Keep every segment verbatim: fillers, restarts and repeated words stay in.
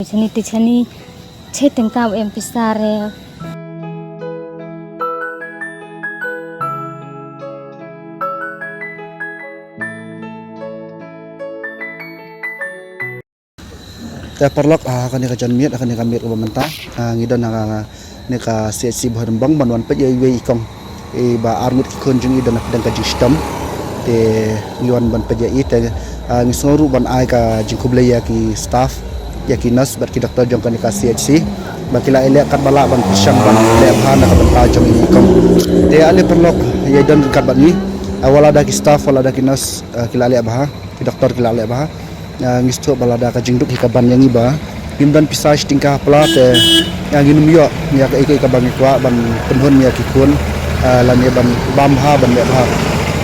Chani te chani, che tengka em pisa re. Te paralok, ah, kane ka janmiet, kane ka miet kaba mynta, ah, ngi don ha kane ka C H C Bhoirymbong ban wan peit ïa iwei i kong. Iba arngut ki khun jong i don ha pdeng ka jingshitom. Te ngi wan ban peit ïa i te, ah, ngi sngew ruh ban ai ka jingkhublei ïa ki staff, ïa ki nurse bad ki doktor jong kane ka C H C. Ba ki la ïaleh katba lah ban pyrshang ban leh bha na ka bynta jong i kong. Te ale paralok, ïa i don ryngkat bad ngi, ah, wat la da ki staff, wat la da ki nurse, ah, ki la leh bha. Ki doktor ki la leh bha. Ah, ngi sngewthuh ba lada ka jingduk hi ka ban ïa ngi ba ngim don pisa shi tyngka ha pla te, ah, ngin ym ïoh ïa kaei kaei kaba ngi kwah ban pynhun ïa ki khun, ah, lane ban bam bha ban leh bha.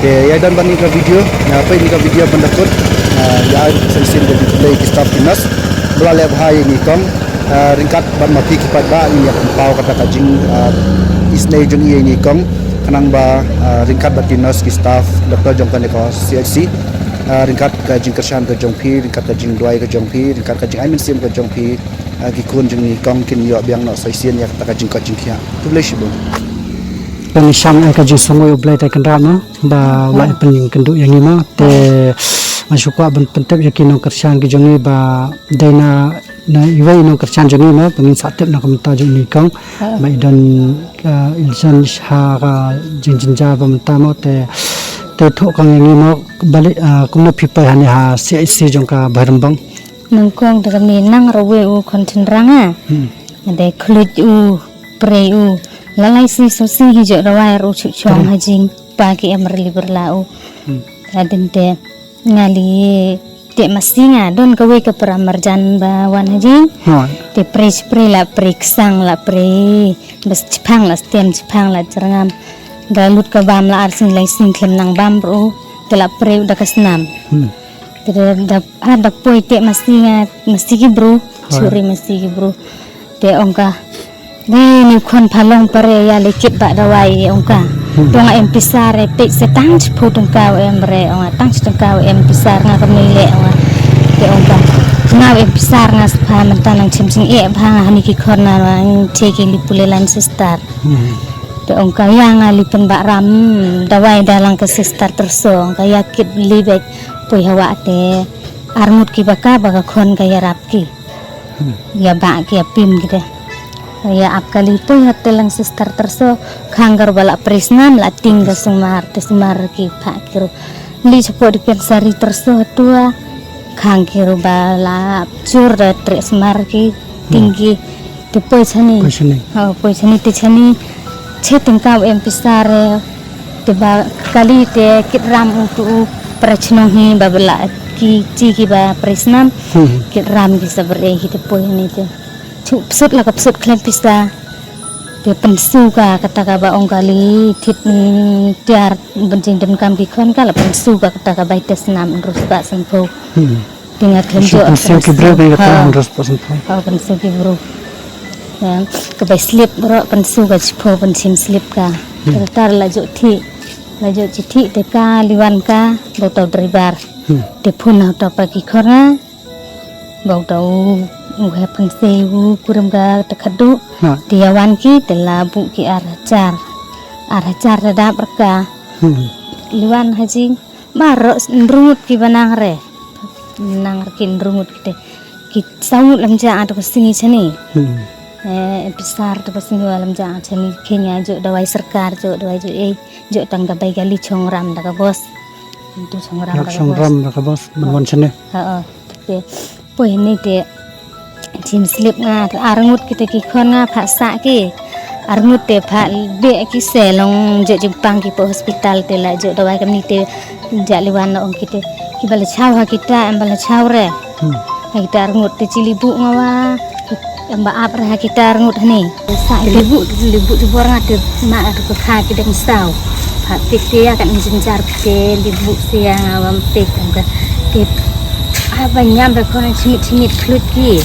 Te ïa i don bad ngi ka video, ah, peit ngi ka video ban da kut, ah, ïa i sa shisien da khublei ki staff ki nurse ba la leh bha ïa ngi kong, ah, ryngkat bad ma phi ki paidbah ngin ïa pynpaw kata ka jing, ah, isynei jong i ïa ngi kong. Khnang ba, ah, ryngkat bad ki nurse ki staff doktor jong kane ka C H C. Ah, ryngkat ka jingkyrshan ka jong phi, ryngkat ka jingduwai ka jong phi, ryngkat ka jingai mynsiem ka jong phi, ah, ki khun jong ngi kong kin ïoh biang noh sa shisien ïa kata ka jingkoit jingkhiah. Khublei shibun. Ngi shang ai ka jingsngew ïa U Blei te kynrad mo ba u la pynkyndit ïa ngi mo te nga shu kwah ban pyntip ïa ki nongkyrshan ki jong ngi ba dei na na iwei i nongkyrshan jong ngi mo ba ngin sa tip na ka bynta jong i kong. Ba i don, ah, i don sha ka jingjynjar ba mynta mo te te thoh kong ïa ngi mo ba leh, ah, kumno phi poi hangne ha C H C jong ka Bhoirymbong. Nang kong da kane nang ruh wei u khon chynrang ah. Hmm. Nga dei khluit u, prei u. La lai sngi shu sngi hi jot dawai ruh shu chong ha jingpa ki em rili byrla u. Hmm. Hadien te nga li teh masi nga don kawei ka para marjan ba wan ha jing. Te prei prei la prei ksang la prei. Bas chipang la stem chipang la jyrngam. Da lut ka bam la ar sngi lai sngi khlem nang bam ruh. Te la prei u da ka snam. Hmm. Te da, da, ah, da poi teh masi nga, masi ki bru, churi masi ki bru. Te ong ka, "Dei ni khon pha long pare ïa leh kit ba dawai," ong ka. Hmm. Te ong nga, "Em pisa re, peit se tang shiphew tyngka em re," ong nga, "tang shi tyngka em pisa nga kam leh," ong nga. Te ong ka, "Nga em pisa nga sa pha mynta nang chim jingeh bha nga hani ki khon na nga che ki li pule lan sister." Hmm. Te ong ka ïa nga li pynbak ram dawai da lang ka sister tyrso, ong ka ïa kit li bek poi hawa te arngut ki ba ka ba ka khon ka ïarap ki. Hmm. Ïa ba ki ïa pim ki te. Ïa ap ka li poi ha te lang sister tyrso, khang ka ruh ba la prei snam la ting ka sumar te sumar ki pha ki ruh. Li chapo di pen sari tyrso tua, khang ki ruh ba la jur da treh sumar ki, ting ki, te poi chani. Poi chani. Ha, poi chani te chani, che tyngka em pisa re, te ba kali te kit ram u tu u prei chnong hi ba la ki chi ki ba prei snam, hmm, kit ram ki sa bre hi te poi ni te. Chu psut la ka psut khlem pisa. Te pynsu ka kata ka ba ong ka li thit, mm, tiar ban jingdon kam ki khon ka la pynsu ka kata ka bai te snam hynriew spah sanphew. Hmm. Te nga khlem jot pynsu ki briew ka kata hynriew spah sanphew. Ha, pynsu ki briew. Ya, ka bai slip ro pynsu ka chiphew pynchim slip ka. Hmm. Te tar la jot thi, la jot chi thi te ka liwan ka ba uta u driver. Hmm. Te phone na uta pa ki khon nga. Ba uta u, u hep pynse u kurim ka ta khadu. Ha. Te ïa wan ki te la buh ki ar hajar. Ar hajar da dap rka. Hmm. Liwan ha jing. Baroh hynriew ngut ki ba nang re. Nang re ki hynriew ngut ki te. Ki saw ngut lam ja atu ka sngi chani. Hmm. Eh, pisa atu ka sngi wa lam ja chani, kenya jot dawai sorkar, jot dawai jot ei, jot tang ka bai kali chong ram da ka bos. Itu chong ram da ka bos. Chong ram da ka bos, ban wan chani. Ha, oh. Te poi ni te chim slip nga, arngut kita ki khon nga pha sah ki. Arngut te pha beh ki se long jot jingpang ki po hospital te la jot dawai kamni te ja liwan na ong kita. Ki ba la chaw ha kita em ba la chaw re. Hmm. Ha kita arngut te chi li buh nga wa. Em ba ap re ha kita arngut hani. Sa libu, libu jubor nga te ma atu ka kha ki dang saw. Pha tik te ya kan jynjar te libu se ya nga wam tik tang ka. Te a ba nyam ba khon chimit chimit khlut ki.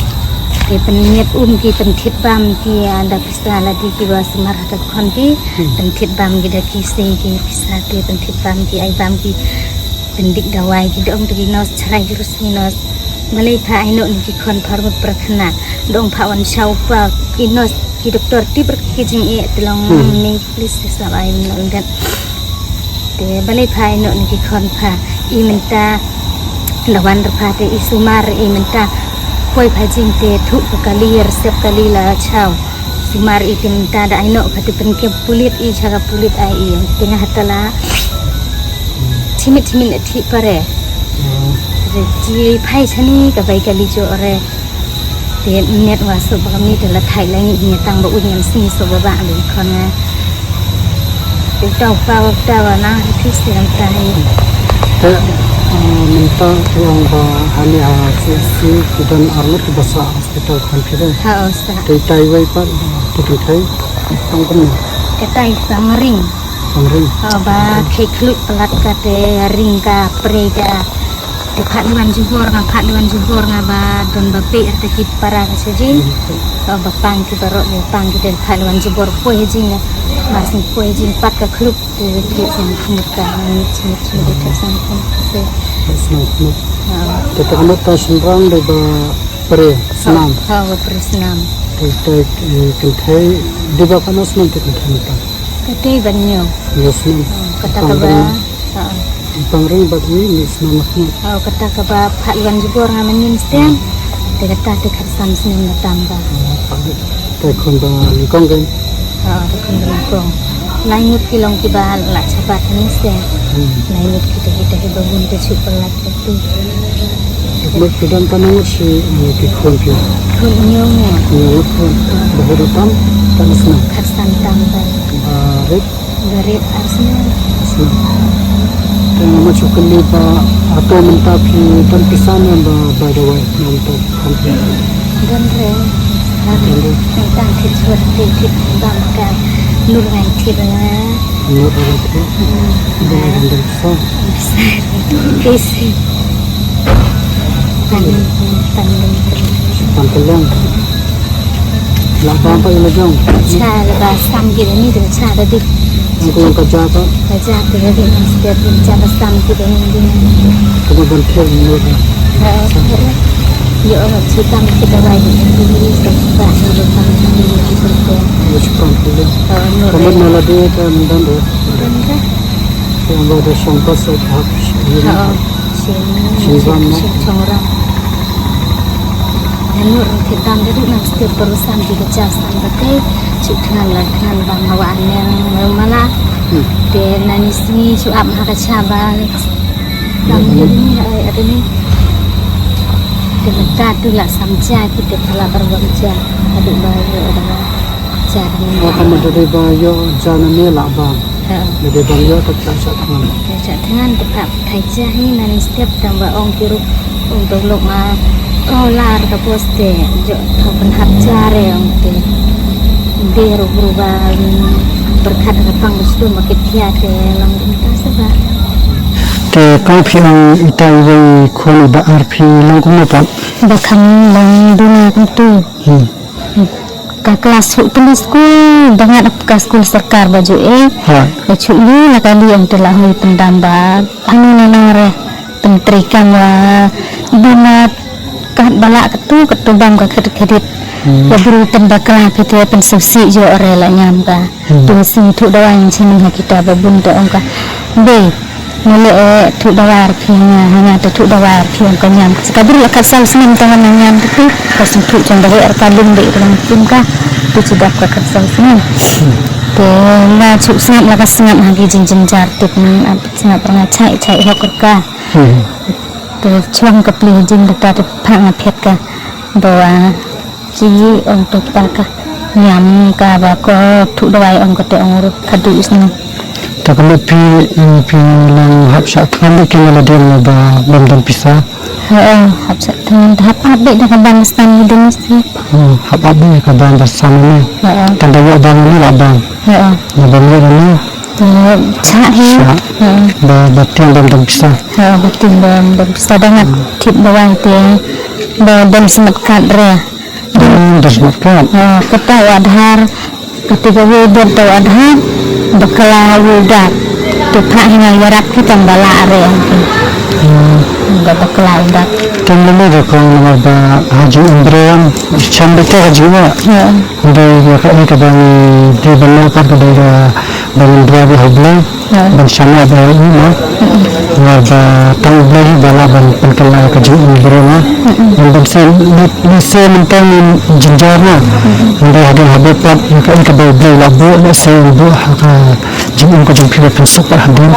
Te pynmiet um ki pynthit bam ki anda pisa la di ki ba sumar ha ka khon ki. Hmm. Pynthit bam ki da ki se ki pisa te pynthit bam ki ai bam ki. Pyndik dawai ki dong te ki nos chrai ki rus ki nos. Balei pha ai noh na ki khon pha ruh prathana. Dong pha wan shaw pa ki nos ki doktor tip ruh ki jingeh te long Hmm. ming please te sap ai noh ngat. Te balei pha ai noh na ki khon pha i mynta la wan ruh pha te i sumar i mynta. Poi pha jing te thuh ka kali resep kali la shaw. Sumar i te mynta da ai noh ka te pynkem pulit i sha ka pulit ai i te nga hatala. Chimit chimit na thi pare. Re ji phai chani ka bai ka li jo re. Te net wa so ba mi te la thai la ngi ni tang ba u nyen sni so ba ba le khon nga. Te tau pa wa ta wa na thi se lam ta ni. Te mynta tuang ba hani ha si si ki don arngut ki basa hospital khon phi de. Ha o sa. Te tai wai pa te kan thai tang kum. Ka tai sa ngring. Pangring. Oh, ba khei khluit palat ka te ring ka pre ka. Te phat liwan jubor nga phat liwan jubor nga ba don ba pe te ki para ka sejin. Oh, ba pang ki barok ya pang ki te phat liwan jubor poi jing ya. Mas ni poi jing pat ka khluit te te sen khmut ka ni chmut chmut te sen khmut te. Snam khmut. Oh. Te ta khmut ta shnrang de ba pre snam. Oh, ba pre snam. Te te kan thai de ba kana snam te kan thai ta. Ka tei ban ñiew. Yes, ma'am. Oh, kata ka ba. Pangring. Ha. Pangring bad ni ni snam khmut. Oh, kata ka ba pha iwan jubor nga manin stem. Te kata te khat sam snem na tam ba. Te khun ba nyngkong kan. Ha, te khun ba nyngkong. Lai ngut ki long ki ba la chapat ni stem. Hmm. Lai ngut kita kita ki ba bun te chup pelat. Mut phi don tang ngut shi, eh, ki khun phi? Khun hynñiew ngut. Hynñiew ngut khun. Ba hynriew tam, tam snem. Khatsan tam ba. Ba rit? Ba rit ar snem. Ar snem. Te nga ma shu kylli ba hato mynta phi don pisa ne ba, ba dawai ne mynta khun phi? Don re. Don re. Tang thit suat thit thit bam ka nur ngai thit re. Nur ngai thit. Hmm. Don re. Sa. Sa. Kisi. Pan, pan, pan. Pan keliang. Lah bang pa ila jong. Cha la ba sam ki ni ding cha da dik. Ang ko ka ja pa. Ka ja ki da dik setiap ding cha ba sam ki da ni ding. Kuma ban thiam ni. Ha, ha. Yo, chi tam ki da bai di. Ni sa ba ni lo tam ni lo chi ko. Yo chi pan keliang. Ha, no. Kamu na la dua ta mendan dua. Mendan dua. Yang ba da shong pas sa hap. Ha. Shin, shin, shin, shin chong ram. Anu ram thit dam da duk nang stir perusan di ka jas tan ba te, chu thngan la thngan ba ma wa neng ma mala. Hmm. Te nani sini chu ap ha ka cha ba. Dam da ni ai ada ni. Te mata tu la sam cha ki te pala bar bam cha. Adu ba yo ada ba. Cha ni. Oh, kamu da dei ba yo cha na ni la ba. Ha. Da dei ba yo ta cha cha thngan. Cha cha thngan te pap. Thai cha hi nan step tang ba ong ki ruh ong dong lok ma. Oh lar ka pos te jo tho pynhap cha re ong te. De ruh ruh ba berkat ka pang sdum ba kit thia te long dum ta sa ba. Te kong phi ong ita i wei khun i ba ar phi long kum no pap. Ba kham long duna kum tu. Hmm. Ka klas hu peli skul dangat ap ka skul sorkar ba ju e. Ha. Ka chu yu la ka li ong te la hoi pyndam ba. Ani na nang re pyntrei kam wa binat kat bala katu katu bam ka khet khet. Hmm. Wa bru pynda kla phi te pynsusi jo re la ñam ka. Hmm. Tu si thu dawai ngi chini ha kita ba bun te ong ka. Be. Mele e thu dawai phi nga ha nga te thu dawai phi ong ka ñam. Ka bru la kat saw snem ta nga ñam te phi. Ka sum thu chang dawai ar ka lung de ka lang pun ka. Tu chi dap ka kat saw snem. Hmm. Te nga chu sngap la ka sngap ha ki jing jing jar tip ni ap sngap ra nga chai chai hok ka. Hmm. Te chuang ka pli jing da ta te pha nga phet ka. Bawa chi ong to pa ka. Ñam ka ba ko thu dawai ong ka te ong ru ka du is ni. Ta ka pi pi lang hap sa than de ke la de ba bam dam pisa. Ha hap sa than hap ap de da ka bam stan ni dum si. Hmm, hap ap de ka bam ba sam ni. Ha. Tan da wa bam ni la bam. Ha. Na bam ni ni. Te cha hi. Cha. Ha. Ba ba tiang bam dam pisa. Ha, ba tiang bam dam pisa da ngat tip ba wai te. Ba dam semat kat re. Hmm, dam semat kat. Ha, kata wa dhar. Kata ka wi dam ta wa dhar. Ba kala wi dam. Tu phah hi nga ïarap ki tang ba lah re. Hmm. Ba bakla u dak. Tang lama da kong namar ba ha jingim brem. Chan ba ka jingim. Ya. Dei ïa ka, ïa ka ba ngi dei ban ïa ka ba dei ka ba ngi dua ba ha Blei. Ya. Ban shaniah ba ïa u mo. Namar ba tang u Blei ba lah ban pynkylla ka jingim brem mo. Ban ban se, lehse mynta ngin jynjar mo. Ngin dei hadien habud pat ïa ka, ïa ka ba u Blei la buh, lehse u buh ha ka jingim ka jong phi ba pynsuk pat hadien.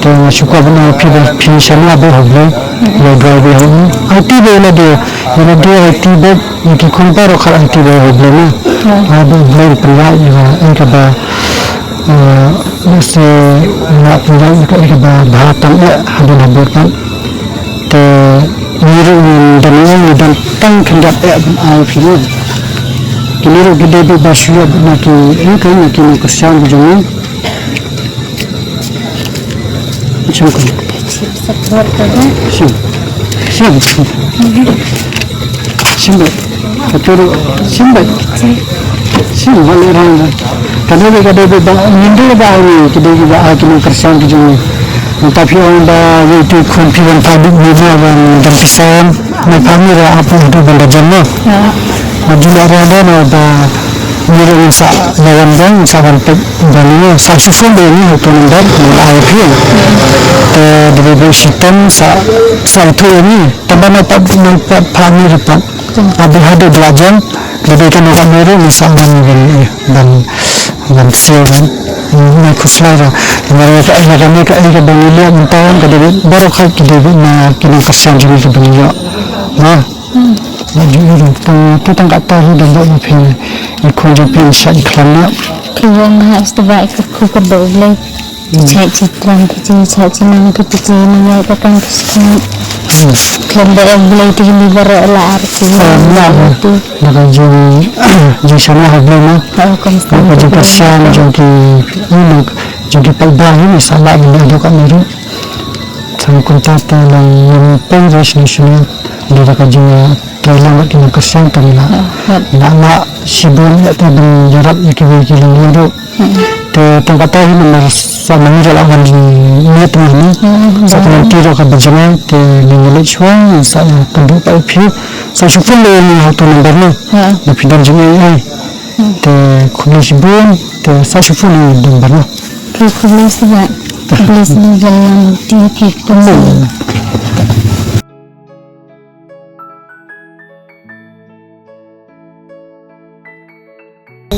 Te nga shu kwah ban ong ïa phi ba phin shaniah ba ha Blei. Ïa dua ba ha u. Aiti ba ïa lade, ïa lade aiti ba ïa ki khun baroh khat aiti ba ha Blei mo. Ai ba u Blei pynlait ïa ka, ïa ka ba, eh, lehse nga pynlait ïa ka, ïa ka ba bha tam eh hadien habud pat. Te ngi ruh ngin don, ngi don tang khyndiat eh ban ai phi mo. Kine ruh ki dei ba shu ïa na ki, eh, ka na ki nongkyrshan ki jong ngi. Shim ko. Shim. Shim. Shim. Shim ba. Ka turu. Shim ba. Shim ba le rang ba. Ka dei ka dei ba ngin dei ba ni ki dei ba a ki nongkyrshan ki jong ngi. Mynta phi ong ba ngi tu khun phi wan phah duk ni ma wan dang pisa. Ngan phah ïa ap ïa u ban da jem mo. Ya. Ba ju la rah da na ba ngi ruh ngin sa ïa wan dang, ngin sa wan peit ba ngi sa shu phone ba ngi ha u phone number ngi la ai phi. Te da ba shi tem sa sa ithuh ïa ngi. Tang ba na pat na pat phah ngi ruh pat. Aba ha da la jem. Da dei ka nongkha ngi ruh ngin sa wan ngi ban ban ban siew ban. Ngi khuslai ra. Namar ïa ka, ïa kane ka, ïa ka ba ngi leh mynta ka dei baroh khat ki dei na ki nongkyrshan jong ngi ka ba ngi ïoh. Mo. Ba ju ïoh ruh tang tu tang kata ruh dang ba phi i khun jong phi sa i khlem na. Ki wong ha stu ba i kyrkhu ka ba u Blei. Chai chi tram ki chi, chai chi nang ki chi, nang ïa ka kam ki skul. Khlem ba u Blei ti ni baroh la ar ki. Na ka jing jing shana ha Blei mo. Ka jing kyrshan jong ki, ïa mo, jong ki paidbah hi sa la ni da ka ni ruh. Tang kumta te nang ngam poi re shini shini. Dei da ka jingtrei lang bad ki nongkyrshan te ngi la, ngi la lah shibun ïa te ban ïarap ïa kiwei ki lyngngoh ruh. Te tang kata hi namar sa ma ngi ruh la wan jingmut ma ngi. Sa ka lynti ruh kaba jngai te ngi leit shuwa sa ïakynduh pat ïa phi. Sa shu phone leh ïa ngi ha uto u number ne. Ba phi don jingaiei. Te khublei shibun te sa shu phone ïa ngi ha uto u number ne. Te khublei shibun. Khublei shibun ïa ngi te phi pynshai.